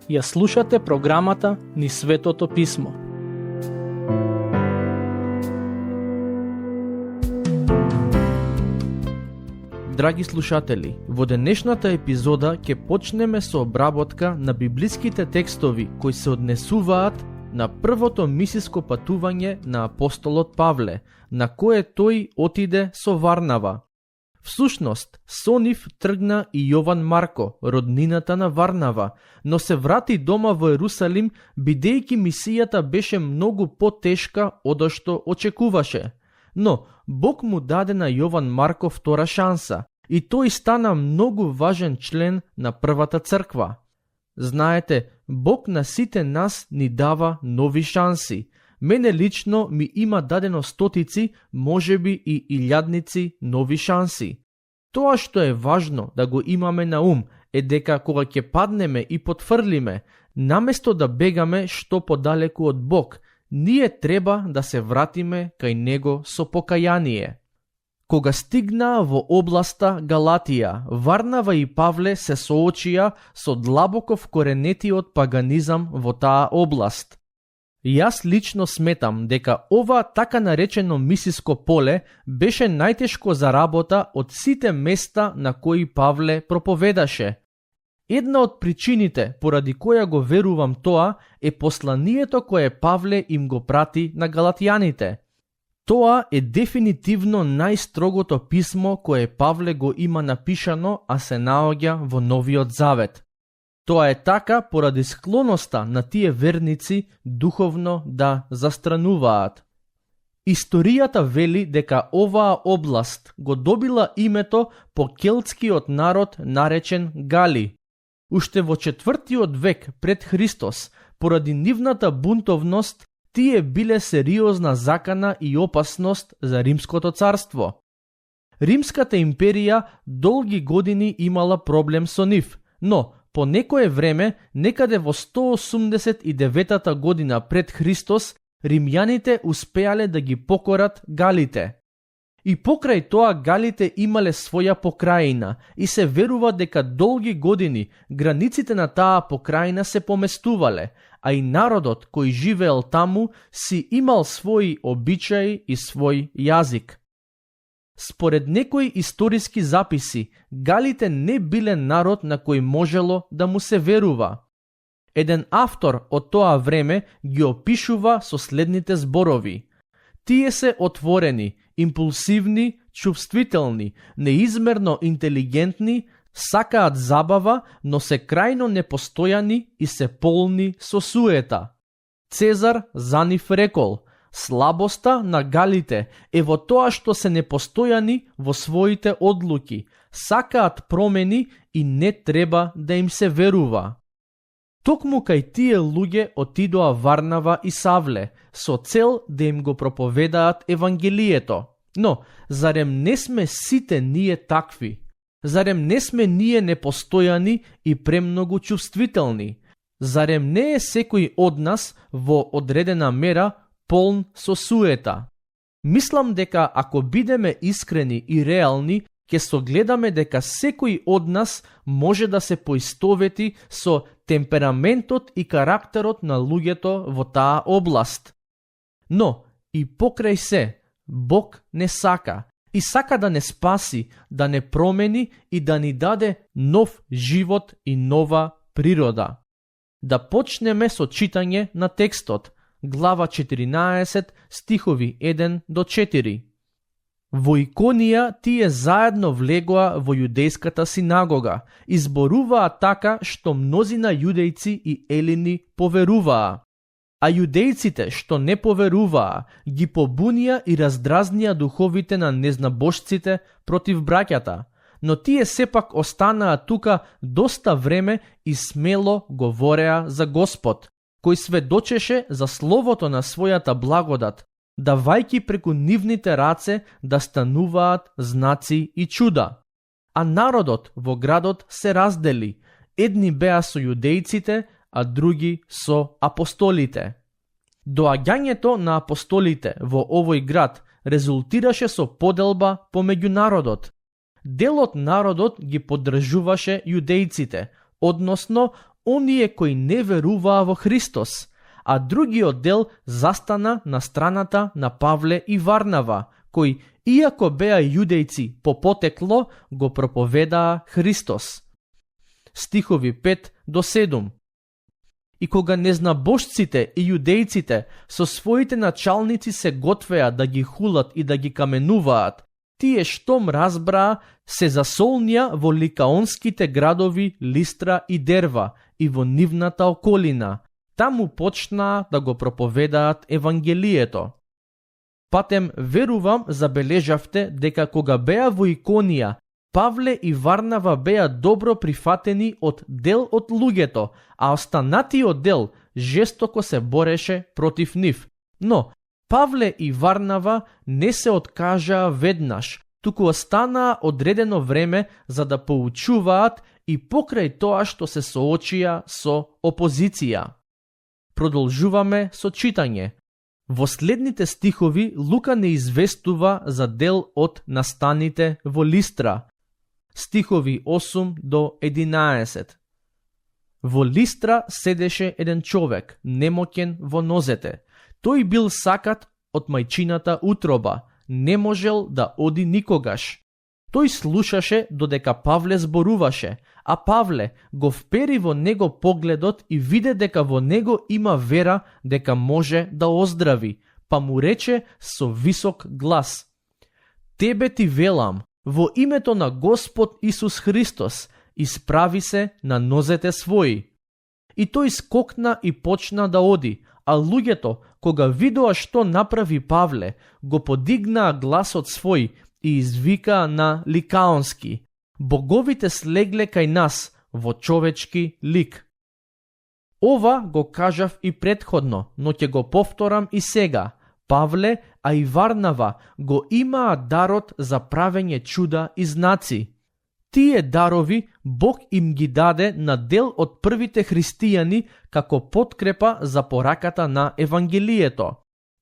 Ја слушате програмата Низ Светото Писмо. Драги слушатели, во денешната епизода ќе почнеме со обработка на библиските текстови кои се однесуваат на првото мисиско патување на апостолот Павле, на кое тој отиде со Варнава. Всушност, со нив тргна и Јован Марко, роднината на Варнава, но се врати дома во Ерусалим, бидејќи мисијата беше многу потешка од што очекуваше. Но Бог му даде на Јован Марко втора шанса и тој стана многу важен член на првата црква. Знаете, Бог на сите нас ни дава нови шанси. Мене лично ми има дадено стотици, можеби и илјадници нови шанси. Тоа што е важно да го имаме на ум е дека кога ќе паднеме и потфрлиме, наместо да бегаме што подалеку од Бог, ние треба да се вратиме кај Него со покаяние. Кога стигнаа во областа Галатија, Варнава и Павле се соочија со длабоко вкоренетиот паганизам во таа област. Јас лично сметам дека ова така наречено мисиско поле беше најтешко за работа од сите места на кои Павле проповедаше. Една од причините поради која го верувам тоа е посланието кое Павле им го прати на галатјаните. Тоа е дефинитивно најстрогото писмо кое Павле го има напишано, а се наоѓа во Новиот Завет. Тоа е така поради склоноста на тие верници духовно да застрануваат. Историјата вели дека оваа област го добила името по келтскиот народ наречен Гали. Уште во 4. век пред Христос, поради нивната бунтовност, тие биле сериозна закана и опасност за Римското царство. Римската империја долги години имала проблем со нив, но по некое време, некаде во 189 година пред Христос, римјаните успеале да ги покорат галите. И покрај тоа галите имале своја покрајина и се верува дека долги години границите на таа покрајина се поместувале, а и народот кој живеел таму си имал своји обичаи и свој јазик. Според некои историски записи, галите не биле народ на кој можело да му се верува. Еден автор од тоа време ги опишува со следните зборови. Тие се отворени, импулсивни, чувствителни, неизмерно интелигентни, сакаат забава, но се крајно непостојани и се полни со суета. Цезар за нив рекол: слабоста на галите е во тоа што се непостојани во своите одлуки, сакаат промени и не треба да им се верува. Токму кај тие луѓе отидоа Варнава и Савле, со цел да им го проповедаат Евангелието. Но, зарем не сме сите ние такви? Зарем не сме ние непостојани и премногу чувствителни? Зарем не е секој од нас во одредена мера полн со суета? Мислам дека ако бидеме искрени и реални, ќе согледаме дека секој од нас може да се поистовети со темпераментот и карактерот на луѓето во таа област. Но, и покрај се, Бог не сака и сака да не спаси, да не промени и да ни даде нов живот и нова природа. Да почнеме со читање на текстот, глава 14, стихови 1 до 4. Во Иконија тие заедно влегоа во јудејската синагога и зборуваа така што мнозина јудејци и елини поверуваа. А јудејците што не поверуваа ги побунија и раздразнија духовите на незнабожците против браќата, но тие сепак останаа тука доста време и смело говореа за Господ, кој сведочеше за словото на својата благодат, давајки преку нивните раце да стануваат знаци и чуда. А народот во градот се раздели, едни беа со јудејците, а други со апостолите. Доаѓањето на апостолите во овој град резултираше со поделба помеѓу народот. Дел од народот ги поддржуваше јудејците, односно оние кои не веруваа во Христос, а другиот дел застана на страната на Павле и Варнава, кои, иако беа јудејци по потекло, го проповедаа Христос. Стихови 5 до 7. И кога незнабожците и јудејците со своите началници се готвеа да ги хулат и да ги каменуваат, тие штом разбраа, се засолнија во ликаонските градови Листра и Дерва и во нивната околина. Таму почнаа да го проповедаат Евангелието. Патем верувам забележавте дека кога беа во Иконија, Павле и Варнава беа добро прифатени од дел од луѓето, а останатиот дел жестоко се бореше против нив. Но Павле и Варнава не се откажаа веднаш, туку останаа одредено време за да поучуваат и покрај тоа што се соочија со опозиција. Продолжуваме со читање. Во следните стихови Лука не известува за дел од настаните во Листра. Стихови 8 до 11. Во Листра седеше еден човек, немоќен во нозете. Тој бил сакат од мајчината утроба, не можел да оди никогаш. Тој слушаше додека Павле зборуваше, а Павле го впери во него погледот и виде дека во него има вера дека може да оздрави, па му рече со висок глас: Тебе ти велам, во името на Господ Исус Христос, исправи се на нозете своји. И тој скокна и почна да оди, а луѓето, кога видоа што направи Павле, го подигнаа гласот свој и извикаа на ликаонски: Боговите слегле кај нас во човечки лик. Ова го кажав и предходно, но ќе го повторам и сега. Павле, а и Варнава го имаа дарот за правење чуда и знаци. Тие дарови Бог им ги даде на дел од првите христијани како подкрепа за пораката на Евангелието.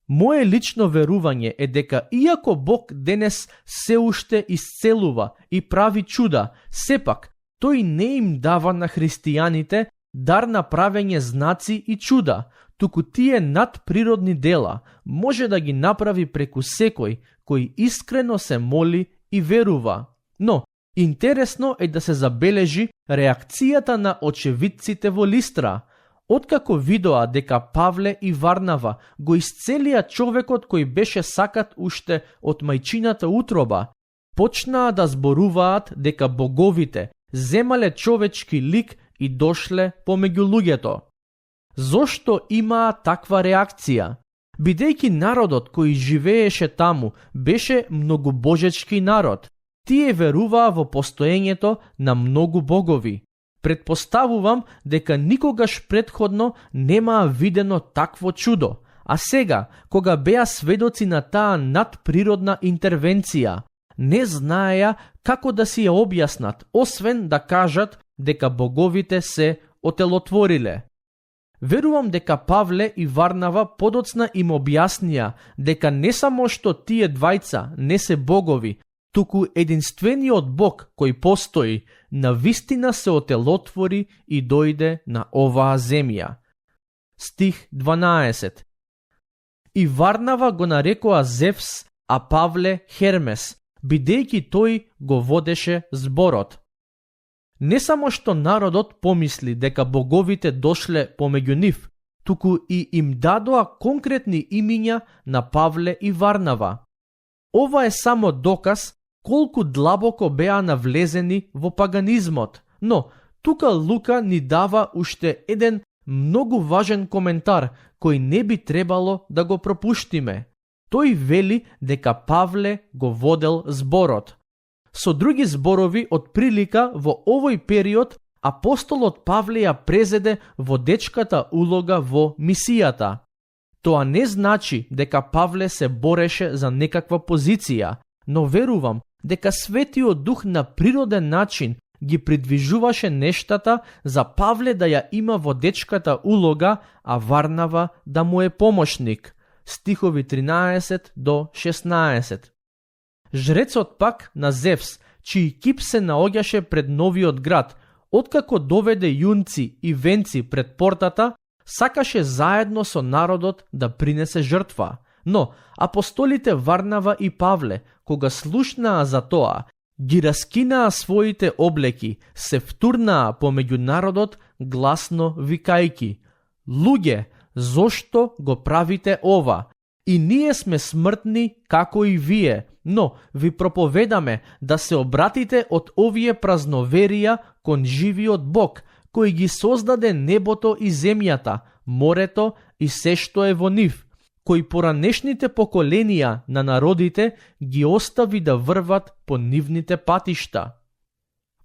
Мое лично верување е дека иако Бог денес се уште исцелува и прави чуда, сепак тој не им дава на христијаните дар на правење знаци и чуда, туку тие надприродни дела може да ги направи преку секој кој искрено се моли и верува. Но интересно е да се забележи реакцијата на очевидците во Листра. Откако видоа дека Павле и Варнава го исцелија човекот кој беше сакат уште од мајчината утроба, почнаа да зборуваат дека боговите земале човечки лик и дошле помеѓу луѓето. Зошто имаа таква реакција? Бидејќи народот кој живееше таму беше многубожечки народ, тие веруваа во постоењето на многу богови. Предпоставувам дека никогаш предходно немаа видено такво чудо, а сега, кога беа сведоци на таа надприродна интервенција, не знаеа како да си ја објаснат, освен да кажат дека боговите се отелотвориле. Верувам дека Павле и Варнава подоцна им објаснија дека не само што тие двајца не се богови, туку единствениот Бог кој постои, навистина се отелотвори и дојде на оваа земја. Стих 12. И Варнава го нарекоа Зевс, а Павле Хермес, бидејќи тој го водеше зборот. Не само што народот помисли дека боговите дошле помеѓу нив, туку и им дадоа конкретни имиња на Павле и Варнава. Ова е само доказ колку длабоко беа навлезени во паганизмот, но тука Лука ни дава уште еден многу важен коментар кој не би требало да го пропуштиме. Тој вели дека Павле го водел зборот. Со други зборови, од прилика во овој период апостолот Павле ја презеде водечката улога во мисијата. Тоа не значи дека Павле се бореше за некаква позиција, но верувам дека Светиот Дух на природен начин ги придвижуваше нештата за Павле да ја има водечката улога, а Варнава да му е помошник. стихови 13 до 16. Жрецот пак на Зевс, чиј кип се наоѓаше пред новиот град, откако доведе јунци и венци пред портата, сакаше заедно со народот да принесе жртва. Но апостолите Варнава и Павле, кога слушнаа за тоа, ги раскинаа своите облеки, се втурнаа помеѓу народот, гласно викајки: „Луѓе, зошто го правите ова? И ние сме смртни како и вие, но ви проповедаме да се обратите од овие празноверија кон живиот Бог, кој ги создаде небото и земјата, морето и се што е во нив, кој поранешните поколенија на народите ги остави да врват по нивните патишта.“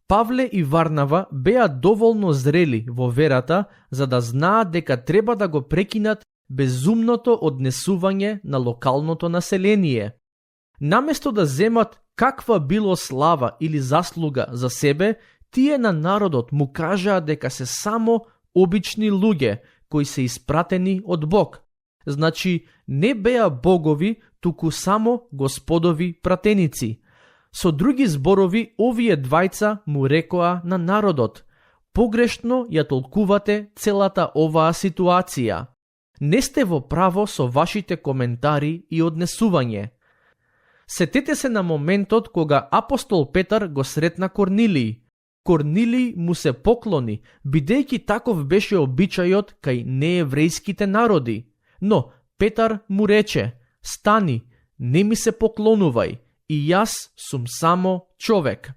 Павле и Варнава беа доволно зрели во верата за да знаат дека треба да го прекинат безумното однесување на локалното население. Наместо да земат каква било слава или заслуга за себе, тие на народот му кажаа дека се само обични луѓе кои се испратени од Бог. Значи, не беа богови, туку само господови пратеници. Со други зборови, овие двајца му рекоа на народот: „Погрешно ја толкувате целата оваа ситуација. Не сте во право со вашите коментари и однесување.“ Сетете се на моментот кога апостол Петар го сретна Корнилиј. Корнилиј му се поклони, бидејќи таков беше обичајот кај нееврејските народи. Но Петар му рече: „Стани, не ми се поклонувај, и јас сум само човек.“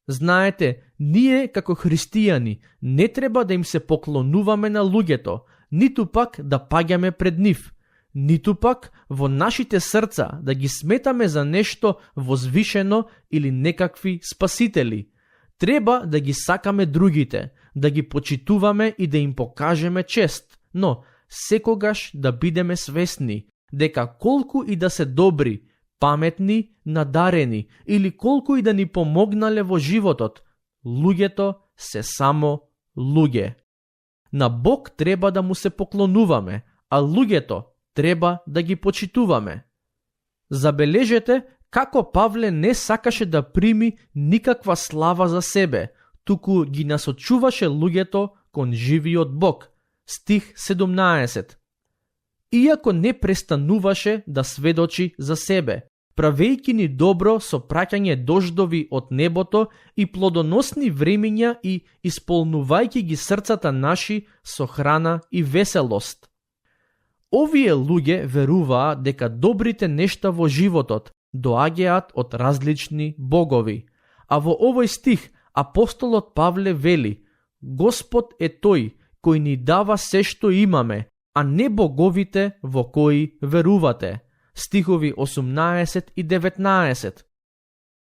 Знаете, ние како христијани не треба да им се поклонуваме на луѓето, ниту пак да паѓаме пред нив, ниту пак во нашите срца да ги сметаме за нешто возвишено или некакви спасители. Треба да ги сакаме другите, да ги почитуваме и да им покажеме чест, но секогаш да бидеме свесни дека колку и да се добри, паметни, надарени или колку и да ни помогнале во животот, луѓето се само луѓе. На Бог треба да му се поклонуваме, а луѓето треба да ги почитуваме. Забележете како Павле не сакаше да прими никаква слава за себе, туку ги насочуваше луѓето кон живиот Бог. Стих 17. Иако не престануваше да сведочи за себе, правејќи ни добро со праќање дождови од небото и плодоносни времиња и исполнувајќи ги срцата наши со храна и веселост. Овие луѓе веруваа дека добрите нешта во животот доаѓаат од различни богови. А во овој стих апостолот Павле вели: „Господ е тој кој ни дава се што имаме, а не боговите во кои верувате.“ Стихови 18 и 19.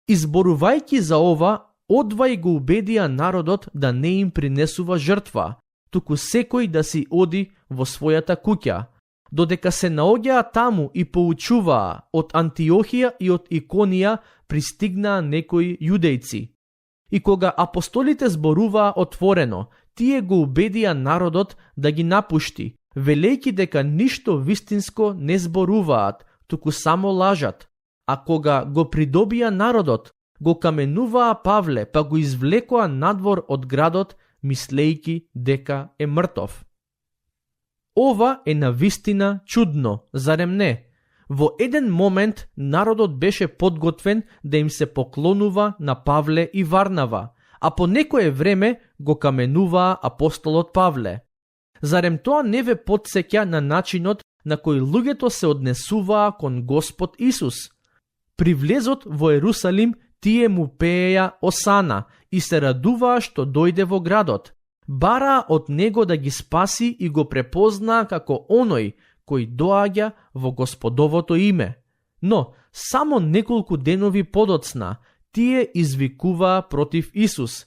Изборувајќи за ова, одвај го убедија народот да не им принесува жртва, туку секој да си оди во својата куќа. Додека се наоѓаа таму и поучуваа, од Антиохија и од Иконија пристигнаа некои јудејци. И кога апостолите зборуваа отворено, тие го убедија народот да ги напушти, велејќи дека ништо вистинско не зборуваат, туку само лажат. А кога го придобија народот, го каменуваа Павле, па го извлекоа надвор од градот, мислејќи дека е мртов. Ова е навистина чудно, зарем не? Во еден момент народот беше подготвен да им се поклонува на Павле и Варнава, а по некое време го каменуваа апостолот Павле. Зарем тоа не ве потсеќа на начинот на кој луѓето се однесуваа кон Господ Исус? При влезот во Ерусалим тие му пееја осана и се радуваа што дојде во градот. Бараа од него да ги спаси и го препознаа како оној кој доаѓа во Господовото име. Но само неколку денови подоцна тие извикуваа против Исус: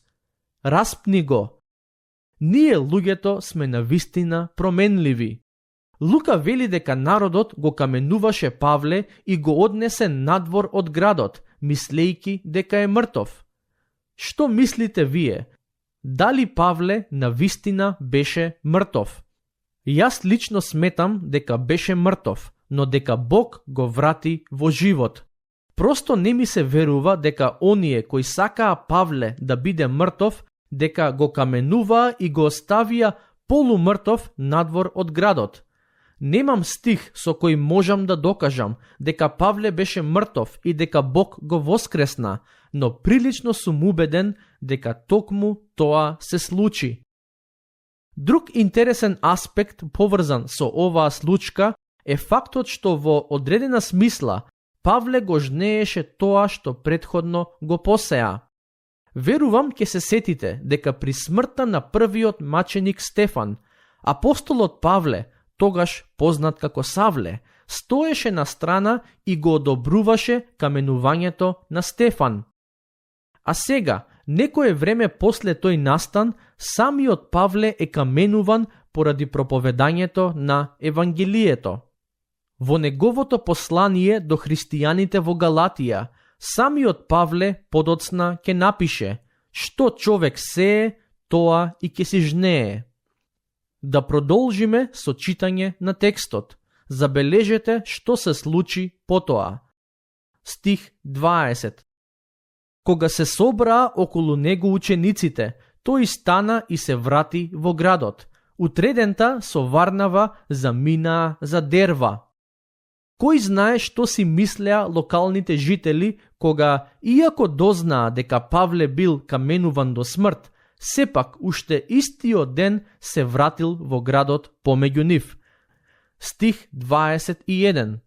„Распни го!“ Ние луѓето сме навистина променливи. Лука вели дека народот го каменуваше Павле и го однесе надвор од градот, мислејќи дека е мртов. Што мислите вие? Дали Павле навистина беше мртов? Јас лично сметам дека беше мртов, но дека Бог го врати во живот. Просто не ми се верува дека оние кои сакаа Павле да биде мртов, дека го каменуваа и го оставија полумртов надвор од градот. Немам стих со кој можам да докажам дека Павле беше мртов и дека Бог го воскресна, но прилично сум убеден дека токму тоа се случи. Друг интересен аспект поврзан со оваа случка е фактот што во одредена смисла Павле го жнееше тоа што претходно го посеа. Верувам ќе се сетите дека при смртта на првиот маченик Стефан, апостолот Павле, тогаш познат како Савле, стоеше на страна и го одобруваше каменувањето на Стефан. А сега, некое време после тој настан, самиот Павле е каменуван поради проповедањето на Евангелието. Во неговото послание до христијаните во Галатија, самиот Павле подоцна ќе напише: што човек сее, тоа и ќе си жнее. Да продолжиме со читање на текстот. Забележете што се случи потоа. Стих 20. Кога се собраа околу него учениците, тој стана и се врати во градот. Утредента со Варнава заминаа за Дерва. Кој знае што си мислеа локалните жители кога, иако дознаа дека Павле бил каменуван до смрт, сепак уште истиот ден се вратил во градот помеѓу нив. Стих 21.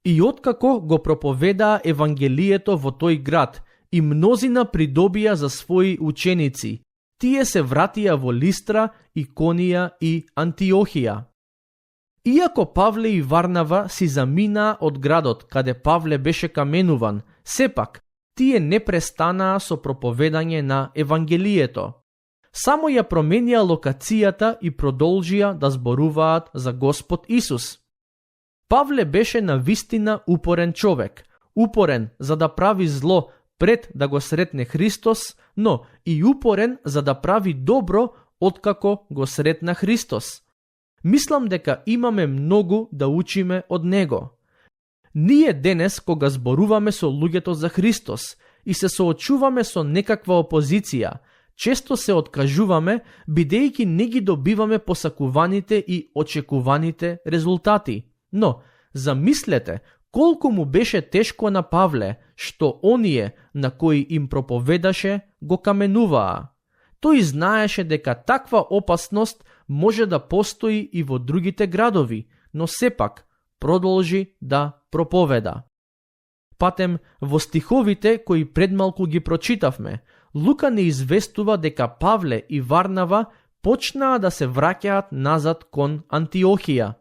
И откако го проповедаа Евангелието во тој град, и мнозина придобија за своји ученици, тие се вратија во Листра, Иконија и Антиохија. Иако Павле и Варнава си заминаа од градот каде Павле беше каменуван, сепак тие не престанаа со проповедање на Евангелието. Само ја променија локацијата и продолжија да зборуваат за Господ Исус. Павле беше навистина упорен човек, упорен за да прави зло пред да го сретне Христос, но и упорен за да прави добро откако го сретна Христос. Мислам дека имаме многу да учиме од него. Ние денес, кога зборуваме со луѓето за Христос и се соочуваме со некаква опозиција, често се откажуваме, бидејќи не ги добиваме посакуваните и очекуваните резултати. Но, замислете, колку му беше тешко на Павле, што оние на кои им проповедаше го каменуваа. Тој знаеше дека таква опасност може да постои и во другите градови, но сепак продолжи да проповеда. Патем, во стиховите кои предмалку ги прочитавме, Лука не известува дека Павле и Варнава почнаа да се враќаат назад кон Антиохија.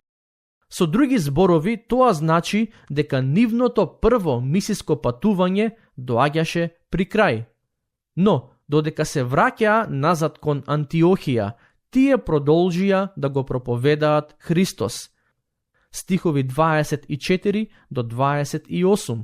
Со други зборови, тоа значи дека нивното прво мисиско патување доаѓаше при крај. Но, додека се враќаа назад кон Антиохија, тие продолжија да го проповедаат Христос. Стихови 24 до 28.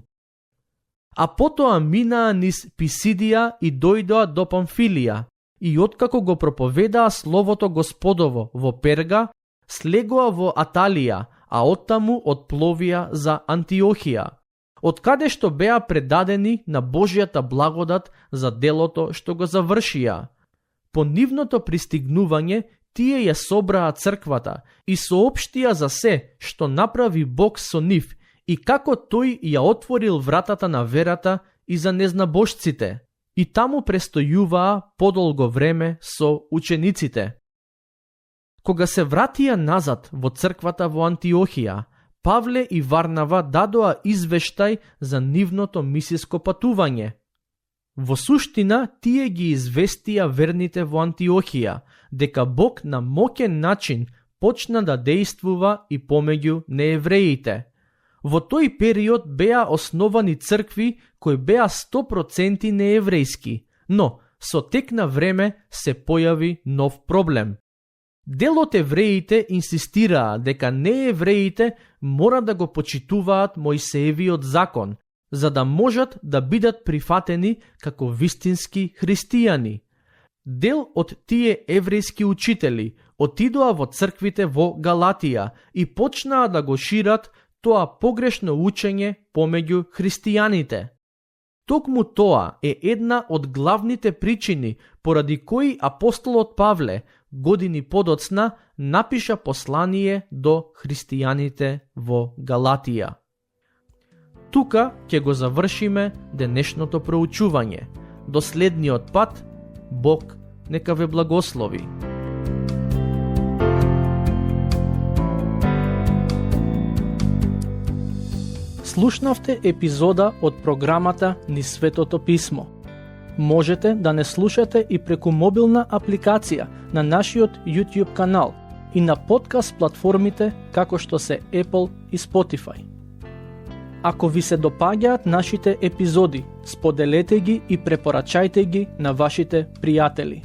А потоа минаа низ Писидија и дојдоа до Памфилија, и откако го проповедаа Словото Господово во Перга, слегоа во Аталија, а оттаму отпловија за Антиохија, од каде што беа предадени на Божјата благодат за делото што го завршија. По нивното пристигнување, тие ја собраа црквата и соопштија за се што направи Бог со нив и како тој ја отворил вратата на верата и за незнабожците, и таму престојуваа подолго време со учениците. Кога се вратија назад во црквата во Антиохија, Павле и Варнава дадоа извештај за нивното мисиско патување. Во суштина, тие ги известија верните во Антиохија дека Бог на моќен начин почна да действува и помеѓу неевреите. Во тој период беа основани цркви кои беа 100% нееврејски, но со тек на време се појави нов проблем. Дел од евреите инсистираа дека неевреите мора да го почитуваат Мојсеевиот закон, за да можат да бидат прифатени како вистински христијани. Дел од тие еврејски учители отидоа во црквите во Галатија и почнаа да го шират тоа погрешно учење помеѓу христијаните. Токму тоа е една од главните причини поради кои апостолот Павле години подоцна напиша послание до христијаните во Галатија. Тука ќе го завршиме денешното проучување. До следниот пат, Бог нека ве благослови. Слушнавте епизода од програмата Низ Светото Писмо. Можете да не слушате и преку мобилна апликација на нашиот YouTube канал и на подкаст платформите како што се Apple и Spotify. Ако ви се допаѓаат нашите епизоди, споделете ги и препорачајте ги на вашите пријатели.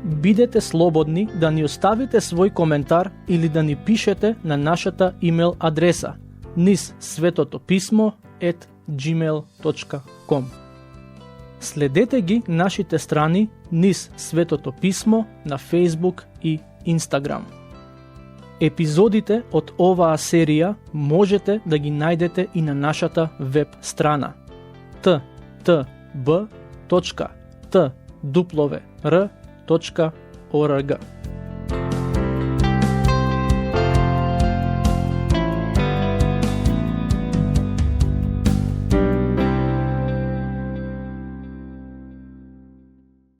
Бидете слободни да ни оставите свој коментар или да ни пишете на нашата имейл адреса nizsvetotopисmo@gmail.com. Следете ги нашите страни Низ Светото Писмо на Facebook и Instagram. Епизодите од оваа серија можете да ги најдете и на нашата веб страна ttb.twr.org.